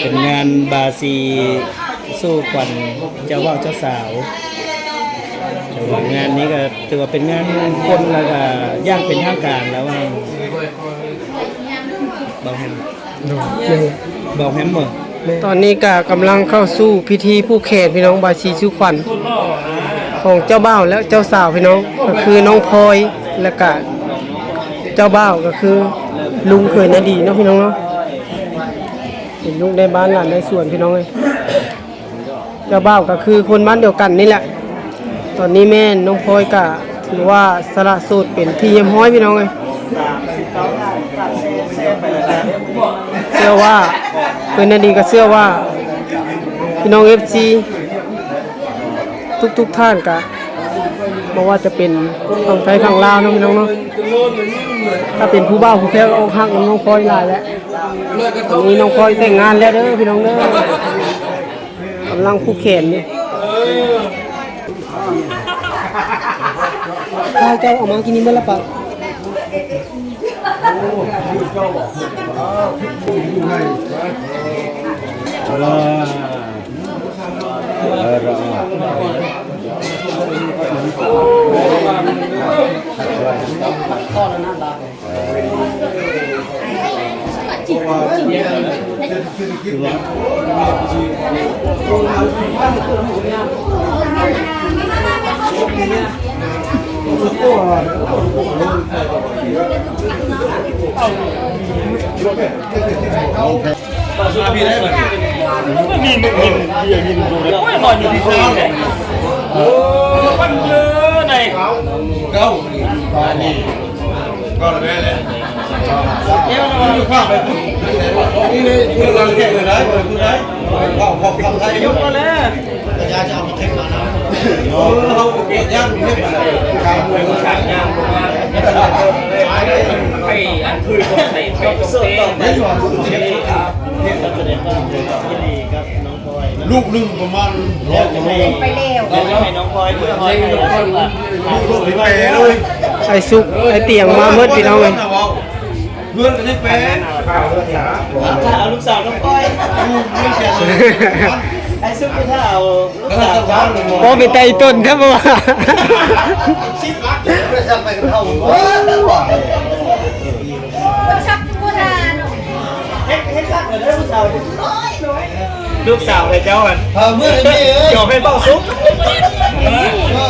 ເປັນງານບາສີສູ່ຂວັນເຈົ້າບ່າວເຈົ້າສາວ. ແຕ່ວ່າງານນີ້ກໍຖືວ່າເປັນງານມົນ ແລ້ວກໍຢ່າງເປັນທາງການລະຫວ່າງບ່າວແຮມ ໂດຍ ແມ່ນແຫຼະ ບ່າວແຮມບໍ? ແມ່ນ. ຕອນນີ້ກໍກຳລັງເຂົ້າສູ່ພິທີຜູກແຂນ ພີ່ນ້ອງ, ບາສີສູ່ຂວັນຂອງເຈົ້າບ່າວ ແລະ ເຈົ້າສາວ ພີ່ນ້ອງ, ກໍຄືນ້ອງພອຍ ແລະ ກະເຈົ້າບ່າວ ກໍຄືລຸງເຂີຍນາດີເນາະ ພີ່ນ້ອງເນາະ, ເປັນລູກໃນບ້ານຫຼານໃນສວນ ພີ່ນ້ອງເອີຍ. ເຈົ້າບ່າວກໍຄືຄົນບ້ານດຽວກັນນີ້ແຫຼະ. ຕອນນີ້ແມ່ນນ້ອງພອຍກໍຖືວ່າສະຫຼະໂສດເປັນທີ່ຮຽບຮ້ອຍ ພີ່ນ້ອງເອີຍ. ເຊື່ອວ່າ ເພິ່ນນັ້ນເອງກໍເຊື່ອວ່າ ພີ່ນ້ອງເອັຟຊີທຸກໆທ່ານ ກໍບໍ່ວ່າຈະເປັນຝັ່ງໄທຝັ່ງລາວເນາະ ພີ່ນ້ອງເນາະ, ຖ້າເປັນຜູ້ບ່າວຜູ້ແພ້ວອອກຮັກນຳນ້ອງພອຍຫຼາຍແຫຼະ. ຕອນນີ້ນ້ອງພອຍແຕ່ງງານແລ້ວເດີ ພີ່ນ້ອງເດີ. ກຳລັງຜູກແຂນຢູ່. ເຈົ້າເອົາມາກິນນີ້ເບິດລະປະ? ມີໜຶ່ງຫີນ ເບຍຫີນຢູ່ເດ້. ໂອ້ຍ ລອຍຢູ່ທີ່ເຊີເດ້. ເອີ ເອີ ໃນເກົ້າ ອັນນີ້ ກໍແມ່ນແຫຼະ. ຢູ່ຂ້າງໄປພຸ້ນ ນີ້ເລີຍ ຢູ່ຫຼັງເກັບເລີຍໄດ້ ບໍ່ໄດ້ພຸ້ນໄດ້. ເວົ້າຂອງຄຳໄທຢູ່ ມາແລ້ວ ກະຢາຈະເອົາມາເກັບມານຳ. ເອີ ເຮົາກໍເກັບຢ່າງເຮັດມາແລ້ວ. ໄອ້ອັນຄືນບໍ່ໃສ່ ເຮັດວ່າເຮັດ ເຮັດ ກະສະແດງວ່າເປັນທີ່ດີກັບນ້ອງ ລູກໜຶ່ງປະມານຮ້ອຍກວ່າໂລ. ໄປແລ້ວ ໃຫ້ນ້ອງພອຍ ນ້ອງພອຍ ລູກໄປເລີຍ. ໄອ້ສຸກ ໄອ້ຕຽງມາໝົດ ພີ່ນ້ອງເອີຍ. ເຮືອນກໍຍັງແປ ຖ້າເອົາລູກສາວນ້ອງພອຍ ໄອ້ສຸກ ຖ້າເອົາລູກສາວ ບໍ່ເປັນຕາອີ່ຕົນແທ້ບໍ່ວ່າ. ເຮັດ ເຮັດຄັກເລີຍຜູ້ສາວ. ລູກສາວໃຜເຈົ້າຫັ້ນ ເອີ ເມືອນີ້ເອີຍ ຈອກໃຫ້ເບົາສຸກ. ເອີ ເອີ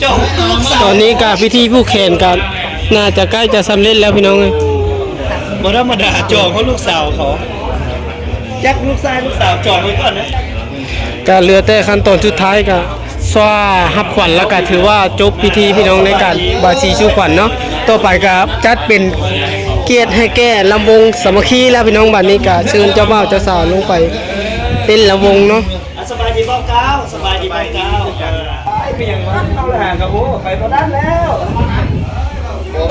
ຈອກລູກສາວ. ຕອນນີ້ກະພິທີຜູກແຂນກະໜ້າຈະໃກ້ຈະສຳເລັດແລ້ວ ພີ່ນ້ອງເອີຍ. ບໍ່ທຳມະດາ ຈອກເອົາລູກສາວເຂົາ. ຈັກລູກຊາຍລູກສາວ ຈອກໄວ້ກ່ອນນະ. ກະເຫຼືອແຕ່ຂັ້ນຕອນສຸດທ້າຍ ກະສວາຮັບຂວັນ ແລ້ວກະຖືວ່າຈົບພິທີ ພີ່ນ້ອງ ໃນການບາສີສູ່ຂວັນເນາະ. ຕໍ່ໄປກະຈັດເປັນກຽດໃຫ້ແກ່ລຳວົງສາມັກຄີແລ້ວ ພີ່ນ້ອງ. ບາດນີ້ກະເຊີນເຈົ້າບ່າວເຈົ້າສາວລົງໄປເຕັ້ນລຳວົງເນາະ. ສະບາຍດີບ່າວກ້າວ ສະບາຍດີບ່າວກ້າວ. ເປັນຫຍັງວະ ເອົາລະຫາກະໂອ້ ໄປບໍ່ທັນແລ້ວ. ເອົາ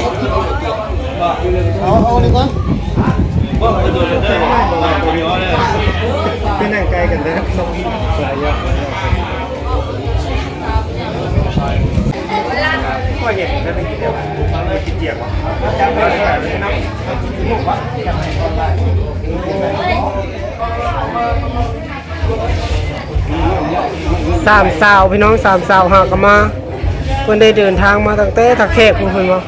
ເອົານີ້ກ່ອນ ບໍ່ໄປໂດນເດີ ບໍ່ໄປໂດນເດີ. ໄປນັ່ງໄກກັນເດີ ຫຼາຍຢ່າງ ຂ້ອຍເຫັນແຕ່ໄປກິນດຽວ ໄປກິນດຽວ ສາມສາວ ພີ່ນ້ອງ ສາມສາວຫາກະມາ. ເພິ່ນໄດ້ເດີນທາງມາຕັ້ງແຕ່ທ່າແຂກພຸ້ນ ເພິ່ນວ່າ.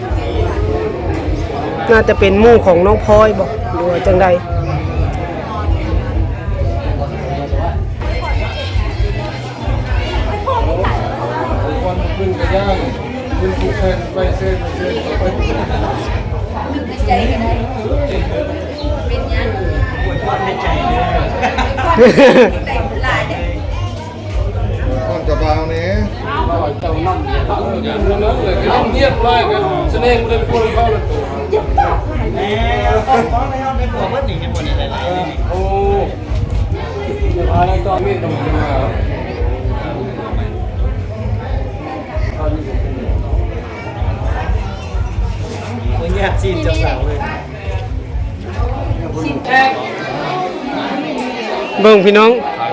ໜ້າຈະເປັນໝູ່ຂອງນ້ອງພອຍບໍ ຫຼືວ່າຈັ່ງໃດ? ເປັນຫຍັງ? ອວຍພອນໃນໃຈເດີ ອວຍພອນໃນໃຈຫຼາຍເດ້. ອວຍພອນເຈົ້າບ່າວແດ່. ລຽບຮ້ອຍ ສະເໜ່ບໍ່ໄດ້ໄປກົວເຂົາ. ແມ່ນ ໄດ້ຜົວເບິດນີ້ ໄດ້ຜົວນີ້ຫຼາຍໆນີ້. ໂອ້ ອາໄລຕອນນີ້ຕ້ອງມາ ໂອ້ຍ ຍາດຊີນເຈົ້າສາວເລີຍ. ເບິ່ງພີ່ນ້ອງ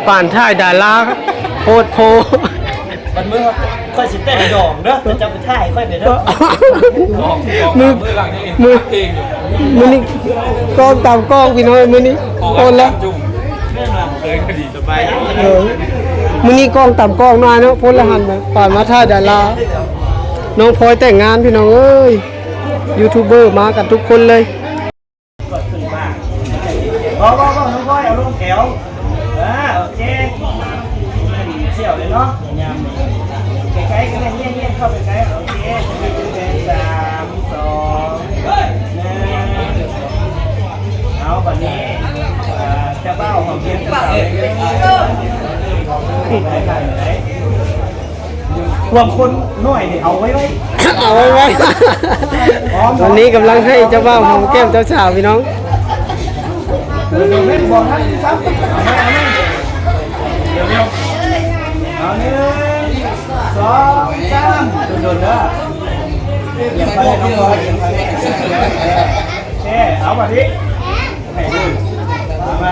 ປານຖ່າຍດາລາ ໂພດໂພ. ບັດມື້ຂ້ອຍຊິແຕ່ງດອງເດີ ແຕ່ເຈົ້າໄປຖ່າຍຂ້ອຍເດີ. ມື້ ມື້ ມື້ນີ້ກ້ອງຕາມກ້ອງພີ່ນ້ອງ ມື້ນີ້ໂອນແລ້ວ. ເອີ ມື້ນີ້ກ້ອງຕາມກ້ອງໜ້ອຍເນາະ ໂພດລະຫັນນະ ປານມາຖ່າຍດາລາ. ນ້ອງພອຍແຕ່ງງານພີ່ນ້ອງເອີຍ ຢູທູບເບີມາກັນທຸກຄົນເລີຍ. ບໍ່ ບໍ່ ບໍ່ ນ້ອງພອຍ ເອົາລົງແຖວ. ອ່າ ໂອເຄ ສ່ຽວເລີຍເນາະ ຍາມນີ້ ໃກ້ໆ ກໍໄດ້ ຮຽນ ຮຽນເຂົ້າໃກ້ໆ. ໂອເຄ ສາມ ສອງ ໜຶ່ງ ເອົາ ບັດນີ້ ອ່າ ເຈົ້າບ່າວຫອມແກ້ມເຈົ້າສາວເລີຍເດີ. ຄວາມຄົນນ້ອຍນີ້ເອົາໄວ້ໄວ້ ເອົາໄວ້ໄວ້. ຕອນນີ້ກຳລັງໃຫ້ເຈົ້າບ່າວຫອມແກ້ມເຈົ້າສາວພີ່ນ້ອງ. ເອົາ ໜຶ່ງ ສອງ ສາມ ດົນໆ ເດີ ຢ່າໄປ ໂອເຄ ເອົາ ບັດນີ້ ໃຫ້ເບິ່ງ ເອົາມາ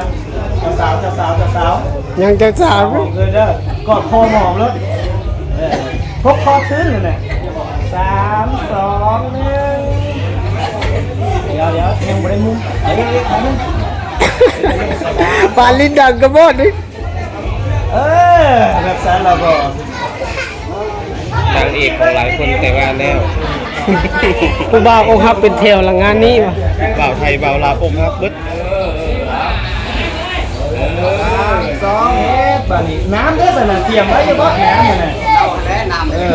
ເຈົ້າສາວ ເຈົ້າສາວ ເຈົ້າສາວ ຍັງເຈົ້າສາວ ຫອມເດີ ກອດຄໍຫອມໂລດ ເອີ ທົກຄໍຄືນນັ້ນແຫຼະ. ສາມ ສອງ ໜຶ່ງ ດຽວໆ ຍັງບໍ່ໄດ້ມຸມ ເອົາອີກ ເອົາອີກ ເອົາອີກ ປານຫຼິ້ນດັງກະບອດນີ້. ເອີ ແບບຊັ້ນລະບໍ່ ນາງເອກຂອງຫຼາຍຄົນແຕ່ງງານແລ້ວ. ຜູ້ບ່າວອົກຫັກເປັນແຖວລະງານນີ້ວ່າ ບ່າວໄທບ່າວລາວອົກຫັກເບິດ. ສາມ ສອງ ເຮັດ ບາດນີ້ ນ້ຳເດີ ສະນັ້ນ ຕຽມໄວ້ຢູ່ບໍ່ ນ້ຳຫັ້ນນະ? ເອົາແລ້ວ ນ້ຳ ເອີ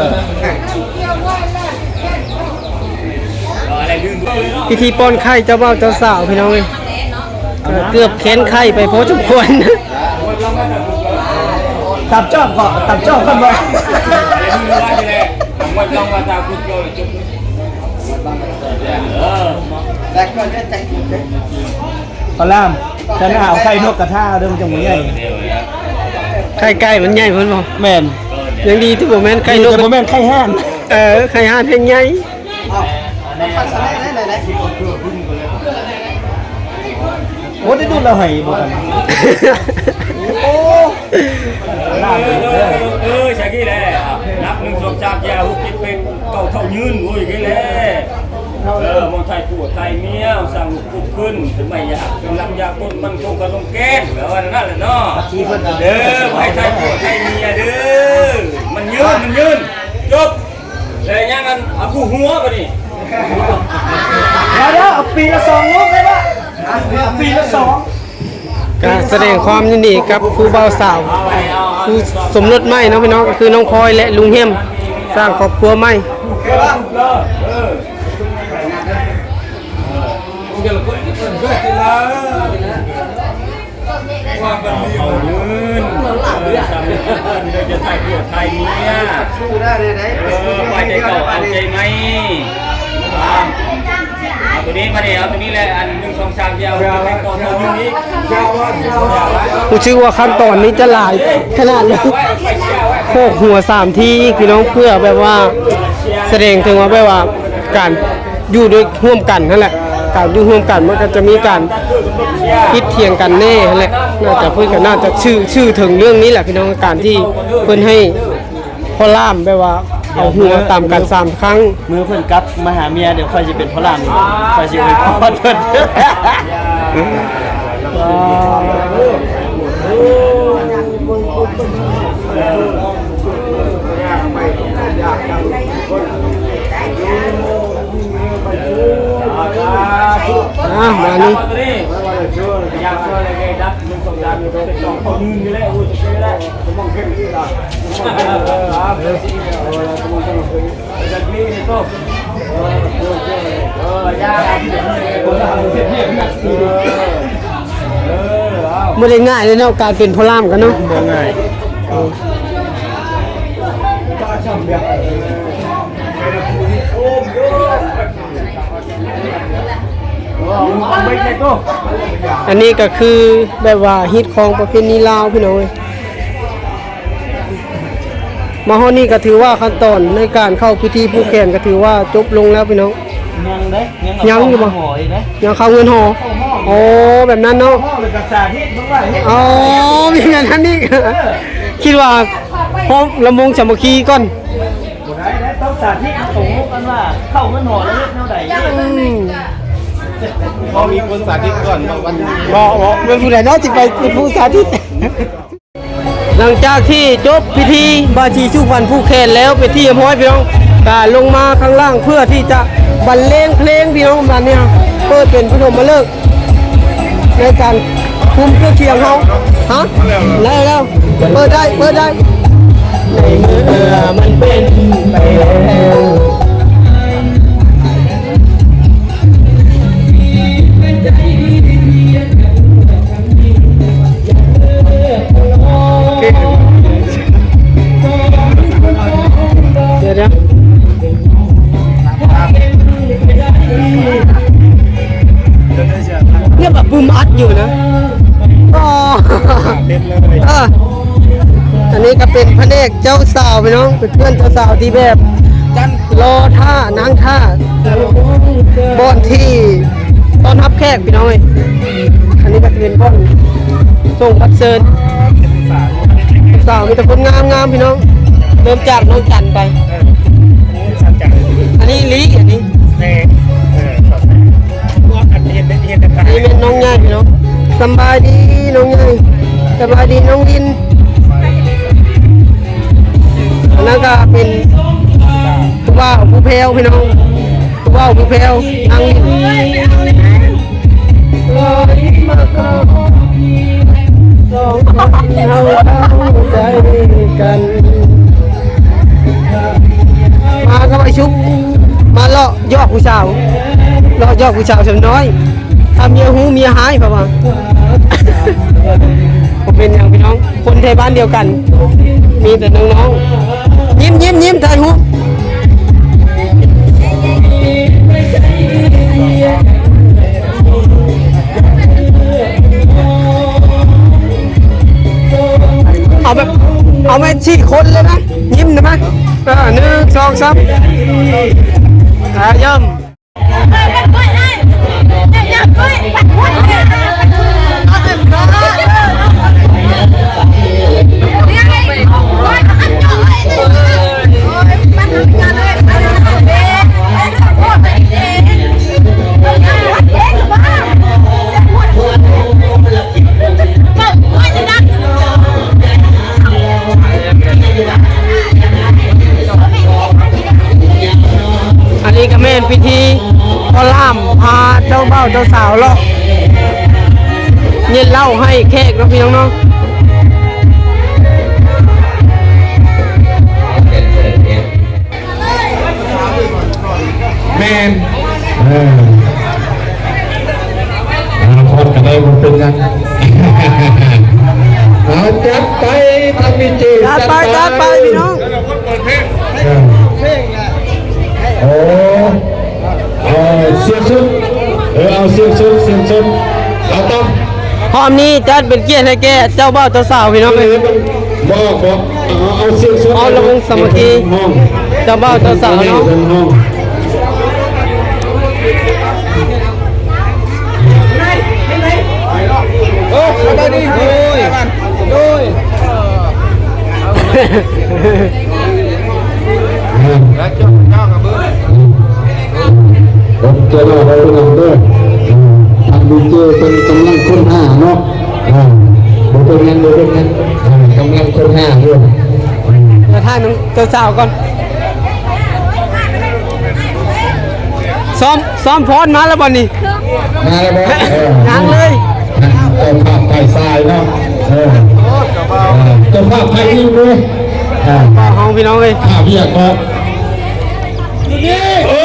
ພິທີປ້ອນໄຂ່ເຈົ້າບ່າວເຈົ້າສາວພີ່ນ້ອງເອີຍ ເກືອບແຄ້ນໄຂ່ໄປພໍສົມຄວນ. ຕຳຈອບເກາະ ຕຳຈອບກ່ອນບໍ່? ພະລາມ ເຈົ້າໜ້າເອົາໄຂ່ນົກກະທາເດີ ມັນຈັ່ງບໍ່ໃຫຍ່. ໄຂ່ໄກ່ມັນໃຫຍ່ພຸ້ນບໍ່? ແມ່ນ ຍັງດີທີ່ບໍ່ແມ່ນໄຂ່ນົກ ແຕ່ບໍ່ແມ່ນໄຂ່ຫ່ານ. ເອີ ໄຂ່ຫ່ານແຮ່ງໃຫຍ່. ເອົ້າ ມັນປັດສະໄລໄດ້ ໄດ້ ໄດ້ ໂອ້ ໄດ້ດູດແລ້ວໃຫ້ບໍ່ກັນ. ໂອ້ ເອີ ເອີ ເອີ ໃສ່ກີ້ແຫຼະ ນັບ ໜຶ່ງ ສອງ ສາມ ສີ່ ຫ້າ ຫົກ ເຈັດ ແປດ ເກົ້າ ເທົ່າຍືນ ໂອ້ຍ ກີ້ແຫຼະ. ເອີ ມອງໄທຜົວໄທເມຍ ສ້າງລູກຄຸກຂຶ້ນ ເປັນໄມ້ຢາກ ເປັນລຳຢາກົນ ມັນຄົງຂະໜົມແກນ ແບບວ່ານັ້ນແຫຼະເນາະ. ເດີ ໃຫ້ໄທຜົວໄທເມຍເດີ ມັນຍືນ ມັນຍືນ ຈົບ. ແລ້ວຍັງອັນ ເອົາຄູ່ຫົວບາດນີ້ ດຽວໆ ເອົາປີລະສອງລູກໄດ້ບໍ່? ເອົາປີລະສອງ. ກະສະແດງຄວາມຍິນດີກັບຄູ່ບ່າວສາວ ຄູ່ສົມລົດໃໝ່ເນາະພີ່ນ້ອງ ກໍຄືນ້ອງພອຍ ແລະ ລຸງແຮມ ສ້າງຄອບຄົວໃໝ່. ຄວາມບັນເທີງ ເອີ ສາມຄົນເດີ ຈະຖ່າຍຜົວຖ່າຍເມຍ ເອີ ວ່າໃຈເກົ່າເອົາໃຈໃໝ່. ອ່າ ເອົາໂຕນີ້ມານີ້ ເອົາໂຕນີ້ແຫຼະ ອັນ ໜຶ່ງ ສອງ ສາມ ດຽວ ແຕ່ງຕໍ່ເທົ່າໜຶ່ງອີກ. ຮູ້ສຶກວ່າຂັ້ນຕອນນີ້ຈະຫຼາຍຂະໜາດເລີຍ ໂຄກຫົວສາມທີອີກ ພີ່ນ້ອງ ເພື່ອແບບວ່າສະແດງເຖິງວ່າ ແບບວ່າການ ຢູ່ດ້ວຍຮ່ວມກັນຫັ້ນແຫຼະ ການຢູ່ຮ່ວມກັນມັນກໍຈະມີການຜິດຖຽງກັນແດ່ຫັ້ນແຫຼະ. ໜ້າຈະ ເພິ່ນກໍໜ້າຈະສື່ ສື່ເຖິງເລື່ອງນີ້ແຫຼະພີ່ນ້ອງ ການທີ່ເພິ່ນໃຫ້ພໍ່ລ່າມແບບວ່າເອົາຫົວຕຳກັນສາມຄັ້ງ. ມື້ເພິ່ນກັບມາຫາເມຍ ດຽວຂ້ອຍຊິເປັນພໍ່ລ່າມ ຂ້ອຍຊິອວຍພອນເພິ່ນ. ອ່າ ມານີ້ ບໍ່ໄດ້ງ່າຍເລີຍເນາະ ການເປັນພໍ່ລ່າມກັນເນາະ ບໍ່ງ່າຍ. ອັນນີ້ກໍຄືແບບວ່າຮີດຄອງປະເພນີລາວ ພີ່ນ້ອງເອີຍ. ມາຮອດນີ້ກໍຖືວ່າຂັ້ນຕອນໃນການເຂົ້າພິທີຜູກແຂນກໍຖືວ່າຈົບລົງແລ້ວ ພີ່ນ້ອງ. ຍັງເດ້ ຍັງ ຍັງຢູ່ບໍ່? ຍັງເຂົ້າເຮືອນຫໍ ເຂົ້າຫ້ອງ ໂອ້ ແບບນັ້ນເນາະ ຫ້ອງແລ້ວກໍສາທິດເບິ່ງວ່າເຮັດ ອໍ ມີແບບນັ້ນອີກ ເອີ ຄິດວ່າຮ້ອງລຳວົງສາມັກຄີກ່ອນ ບໍ່ໄດ້ເດ້ ຕ້ອງສາທິດໃຫ້ໂຕກັນວ່າເຂົ້າເຮືອນຫໍແລ້ວເຮັດແນວໃດ ອືມ ຕ້ອງມີຄົນສາທິດກ່ອນເນາະ ວັນ ບໍ່ ບໍ່ ແມ່ນຜູ້ໃດເນາະ ຊິໄປເປັນຜູ້ສາທິດ. ຫຼັງຈາກທີ່ຈົບພິທີບາສີສູ່ຂວັນຜູກແຂນແລ້ວເປັນທີ່ຮຽບຮ້ອຍ ພີ່ນ້ອງ ກະລົງມາຂ້າງລ່າງເພື່ອທີ່ຈະບັນເລງເພງ ພີ່ນ້ອງ ບາດນີ້ເປີດເປັນປະຖົມມະເລີກໃນການຄຸມເຄືອຄຽງເຮົາ ຮະ ໄດ້ແລ້ວ ເປີດໄດ້ ເປີດໄດ້ ໃນເມື່ອມັນເປັນໄປແລ້ວ. ດຽວ ດຽວ ເນຍ ແບບປຶ້ມອັດຢູ່ນະ ອໍ ເຕັມເລີຍ ເອີ ອັນນີ້ກໍເປັນພະແນກເຈົ້າສາວ ພີ່ນ້ອງ ເປັນເພື່ອນເຈົ້າສາວທີ່ແບບລໍຖ້າ ນັ່ງຖ້າ ບ່ອນທີ່ຕ້ອນຮັບແຂກ ພີ່ນ້ອງເອີຍ ອັນນີ້ກໍຈະເປັນບ່ອນສົ່ງບັດເຊີນ ສາວ ມີແຕ່ຄົນງາມໆ ພີ່ນ້ອງ ເລີ່ມຈາກນ້ອງຈັນໄປ ເອີ ອັນນີ້ລີ ອັນນີ້ ເອີ ເອີ ອັນນີ້ແມ່ນນ້ອງໃຫຍ່ເນາະ ສຳບາຍດີນ້ອງໃຫຍ່ ສະບາຍດີນ້ອງລິນ ອັນນັ້ນກໍເປັນຜູ້ບ່າວຜູ້ແພ້ວພີ່ນ້ອງ ຜູ້ບ່າວຜູ້ແພ້ວນັ່ງຫຼິ້ນ ມາກັບໄອ້ຊຸກ ມາເລາະ ຢອກຜູ້ສາວ ເລາະຢອກຜູ້ສາວສ່ຳນ້ອຍ ຖ້າເມຍຮູ້ເມຍຮ້າຍ ເຂົາວ່າ ບໍ່ເປັນຫຍັງພີ່ນ້ອງ ຄົນໄທບ້ານດຽວກັນ ມີແຕ່ນ້ອງໆ ຍິ້ມໆ ຖ່າຍຮູບ ເອົາແບບ ເອົາແມ່ນສີ່ຄົນເລີຍນະ ຍິ້ມໄດ້ໄໝ? ເອີ ໜຶ່ງ ສອງ ສາມ ອາ ຢ້ຳ. ອັນນີ້ກໍແມ່ນພິທີພໍ່ຫຼ້າມພາເຈົ້າບ່າວເຈົ້າສາວເລາະ ເຢັນເຫຼົ້າໃຫ້ແຂກເນາະ ພີ່ນ້ອງເນາະ. ແມ່ນ ເອີ ອາ ພອດກໍໄດ້ ບໍ່ເປັນຫຍັງ ເອົາ ຈັດໄປ ທາງດີເຈ ຈັດໄປ ຈັດໄປ ຈັດໄປ ພີ່ນ້ອງ ເອີ ໂອ້ ເອົາ ສຽງສຸດ ເອີ ເອົາ ສຽງສຸດ ສຽງສຸດ ເອົາ ຕ້ອງ ຮອບນີ້ຈັດເປັນກຽດໃຫ້ແກ່ເຈົ້າບ່າວເຈົ້າສາວ ພີ່ນ້ອງເອີຍ ບໍ່ ບໍ່ ເອົາ ເອົາ ສຽງສຸດ ເອົາ ລຳວົງສາມັກຄີ ເຈົ້າບ່າວເຈົ້າສາວເນາະ. ໂອ້ ສະບາຍດີ ໂດຍ ໂດຍ ແລ້ວເຈົ້າ ເຈົ້າກັບເບິ່ງ ເຈົ້າ ເຈົ້າ ເຈົ້າ ເຈົ້າ ທາງດີເຈເພິ່ນກຳລັງຄົ້ນຫາເນາະ ອ່າ ບໍ່ເປັນຫຍັງ ບໍ່ເປັນຫຍັງ ອ່າ ກຳລັງຄົ້ນຫາຢູ່ ດຽວຖ່າຍນຳເຈົ້າສາວກ່ອນ ຊ້ອມ ຊ້ອມຟ້ອນມາແລ້ວບໍ່ນີ້? ມາແລ້ວບໍ່? ເອີ ຍັງເລີຍ ເຈົ້າພາບຝ່າຍຊາຍເນາະ ເອີ ເຈົ້າພາບຝ່າຍຍິງເດ້ ອ່າ ເຮົາພີ່ນ້ອງເອີຍ ພາບວຽກເນາະ ໂອ້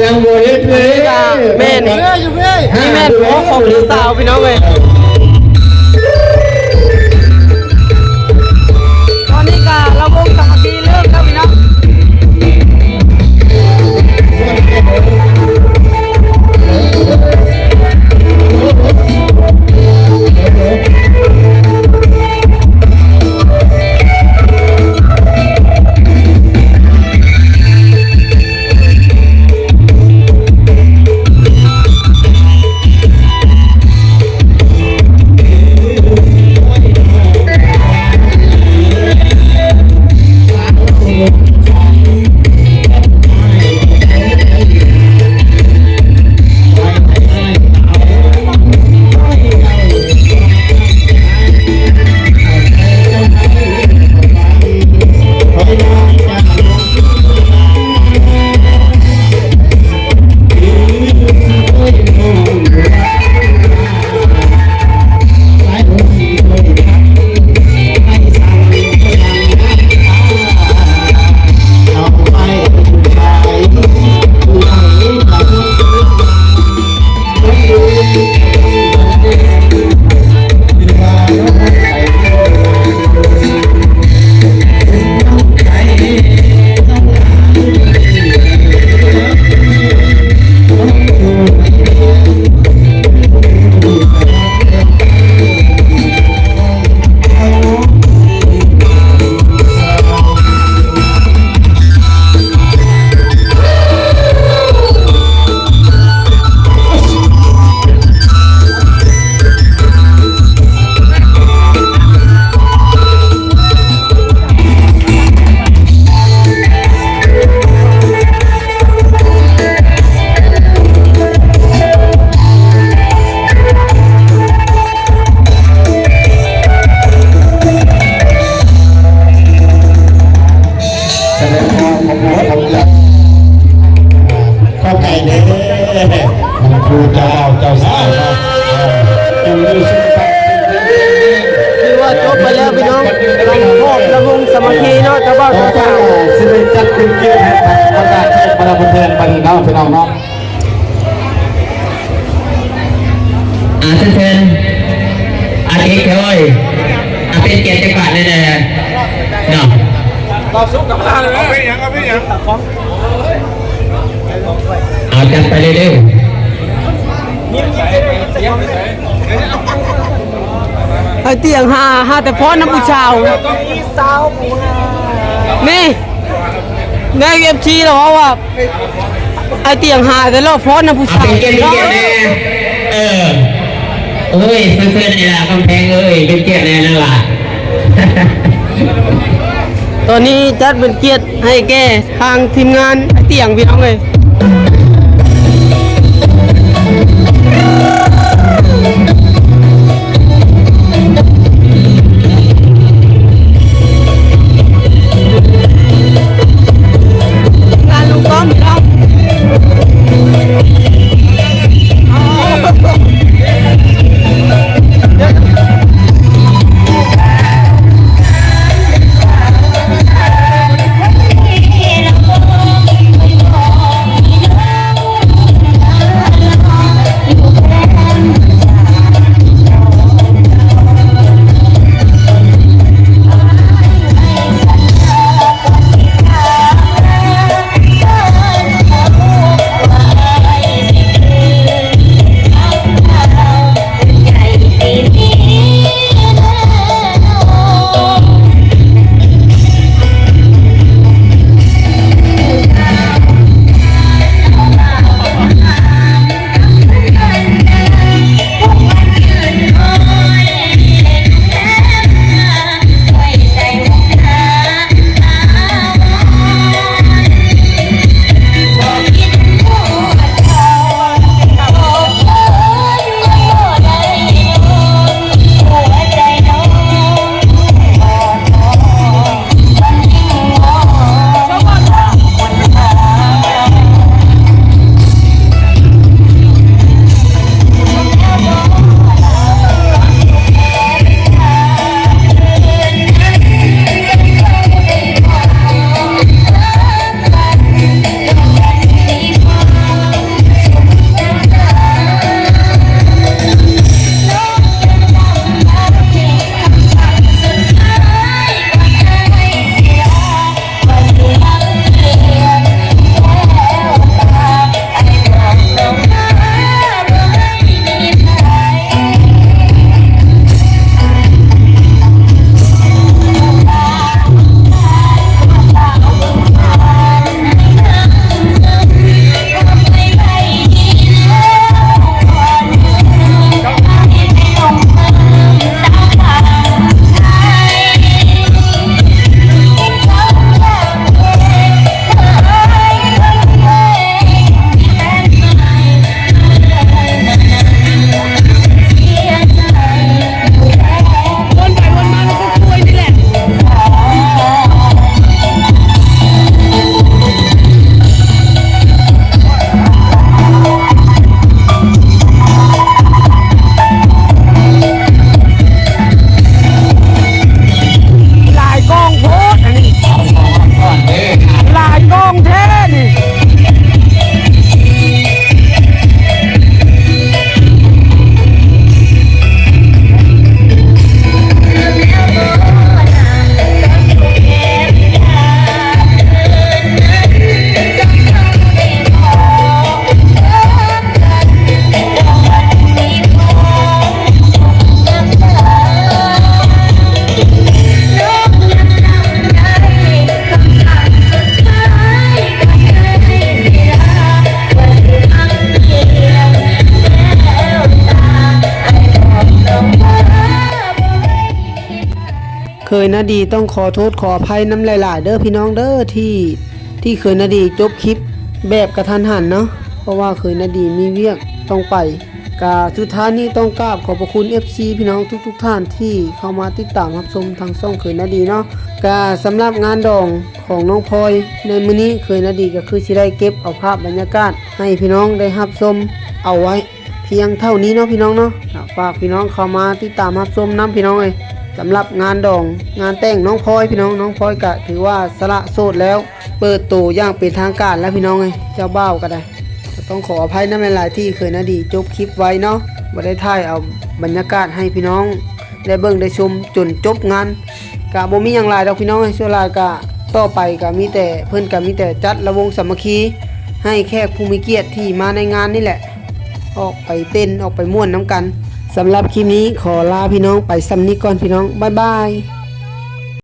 ຍັງບໍ່ເຮັດເລີຍ ແມ່ນ ນີ້ແມ່ນພໍ່ຂອງລູກສາວພີ່ນ້ອງເອີຍ ຕອນນີ້ກໍລຳວົງສາມັກຄີເລີ່ມແລ້ວພີ່ນ້ອງ. ຈົບໄປແລ້ວພີ່ນ້ອງ ລຳພອບລຳວົງສາມັກຄີເນາະ ເຈົ້າບ່າວເຈົ້າສາວ ຊິໄດ້ຈັດເປັນກຽດໃຫ້ທາງບັນດາແຂກບັນດາຜູ້ແທນເພິ່ນເນາະ ພີ່ນ້ອງເນາະ. ອ່າ ເຊີນ ເຊີນ ອາ ເອກ ເອີຍ ອາ ເປັນກຽດຈັກບາດແດ່ເນາະ ເອົາເປັນຫຍັງ ເອົາເປັນຫຍັງ ເອົາຈັດໄປເລື້ອຍໆ. ໄອ້ຕຽງຫາ ຫາແຕ່ຟ້ອນນຳຜູ້ສາວ ນີ້ ແມ່ນ ເອັຟຊີລາວເວົ້າວ່າ ໄອ້ຕຽງຫາແຕ່ລາວຟ້ອນນຳຜູ້ສາວ ເປັນກຽດ ເປັນກຽດແດ່ ເອີ ໂອ້ຍ ເຊີນໆ ນີ້ລະ ກຳແພງເອີຍ ເປັນກຽດແດ່ນັ້ນລະ. ຕອນນີ້ຈັດເປັນກຽດໃຫ້ແກ່ທາງທີມງານໄອ້ຕຽງ ພີ່ນ້ອງເອີຍ. ງານລຸງປ້ອມພີ່ນ້ອງ ອໍ. ຫຼາຍກ້ອງໂພດອັນນີ້ ຫຼາຍກ້ອງແທ້ນີ້. ເຂີຍນາດີຕ້ອງຂໍໂທດຂໍອະໄພນຳຫຼາຍໆເດີພີ່ນ້ອງເດີ ທີ່ ທີ່ເຂີຍນາດີຈົບຄລິບແບບກະທັນຫັນເນາະ ເພາະວ່າເຂີຍນາດີມີວຽກຕ້ອງໄປ. ກະສຸດທ້າຍນີ້ຕ້ອງກາບຂອບພະຄຸນເອັຟຊີພີ່ນ້ອງທຸກໆທ່ານທີ່ເຂົ້າມາຕິດຕາມຮັບຊົມທາງຊ່ອງເຂີຍນາດີເນາະ. ກະສຳລັບງານດອງຂອງນ້ອງພອຍໃນມື້ນີ້ ເຂີຍນາດີກະຄືຊິໄດ້ເກັບເອົາພາບບັນຍາກາດໃຫ້ພີ່ນ້ອງໄດ້ຮັບຊົມເອົາໄວ້ພຽງເທົ່ານີ້ເນາະພີ່ນ້ອງເນາະ. ກະຝາກພີ່ນ້ອງເຂົ້າມາຕິດຕາມຮັບຊົມນຳພີ່ນ້ອງເອີຍ. ສຳລັບງານດອງ ງານແຕ່ງນ້ອງພອຍພີ່ນ້ອງ, ນ້ອງພອຍກະຖືວ່າສະຫຼະໂສດແລ້ວ ເປີດໂຕຢ່າງເປັນທາງການແລ້ວພີ່ນ້ອງເອີຍ. ເຈົ້າບ່າວກໍໄດ້ ກໍຕ້ອງຂໍອະໄພນຳຫຼາຍໆ ທີ່ເຄີຍນາດີຈົບຄລິບໄວ້ເນາະ, ບໍ່ໄດ້ຖ່າຍເອົາບັນຍາກາດໃຫ້ພີ່ນ້ອງໄດ້ເບິ່ງໄດ້ຊົມຈົນຈົບງານ. ກະບໍ່ມີຫຍັງຫຼາຍດອກພີ່ນ້ອງເອີຍ, ສ່ວນຫຼາຍກະຕໍ່ໄປກະມີແຕ່ເພິ່ນກະມີແຕ່ຈັດລະວົງສາມັກຄີ ໃຫ້ແຂກຜູ້ມີກຽດທີ່ມາໃນງານນີ້ແຫຼະ ອອກໄປເຕັ້ນ ອອກໄປມ່ວນນຳກັນ. ສຳລັບຄລິບນີ້ຂໍລາພີ່ນ້ອງໄປສ່ຳນີ້ກ່ອນພີ່ນ້ອງ, ບາຍບາຍ.